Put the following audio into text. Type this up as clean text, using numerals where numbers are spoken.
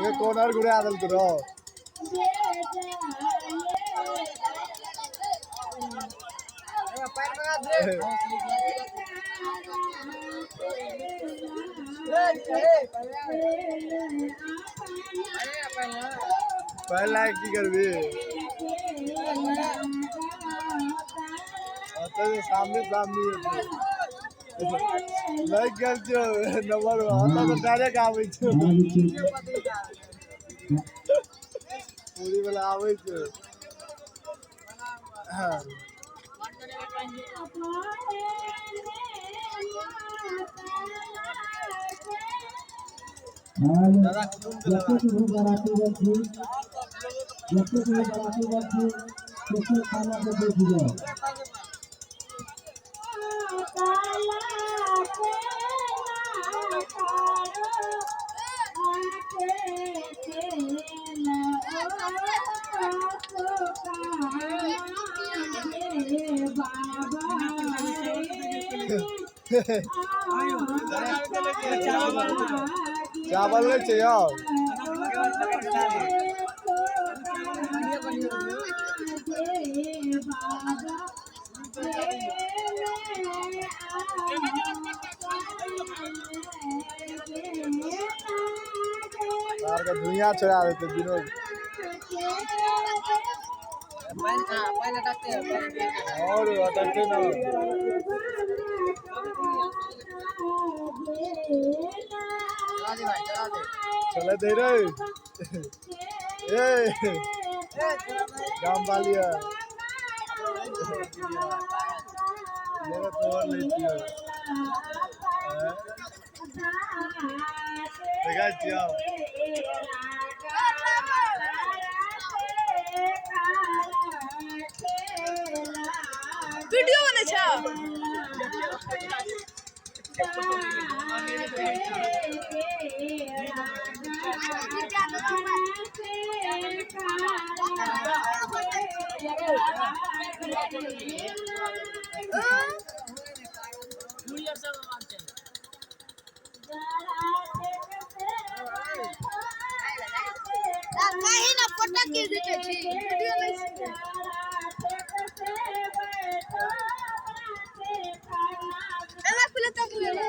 ये कोनर घुरा देलको रौ। पहला की करबी सामने सामने लागि गेल छौ नंबर ओतऽ तऽ डायरेक्ट आबै छौ, पूरी वाला आबै छौ। हाँ। जतेक भी बारातीगण छी, जतेक भी बारातीगण छी, सबके खाना के देख जाउ। चावल नहीं चाहिए और का धुइयां छोड़ा देते विनोद। और अटकते ना। चले दे रे ए गाम वाली है मेरा तोड़ लेती है। देखा छियो वीडियो बने छा। कहीं ना फोटो की घिचै छी वीडियो लै छी। एना खुले तक ले रे।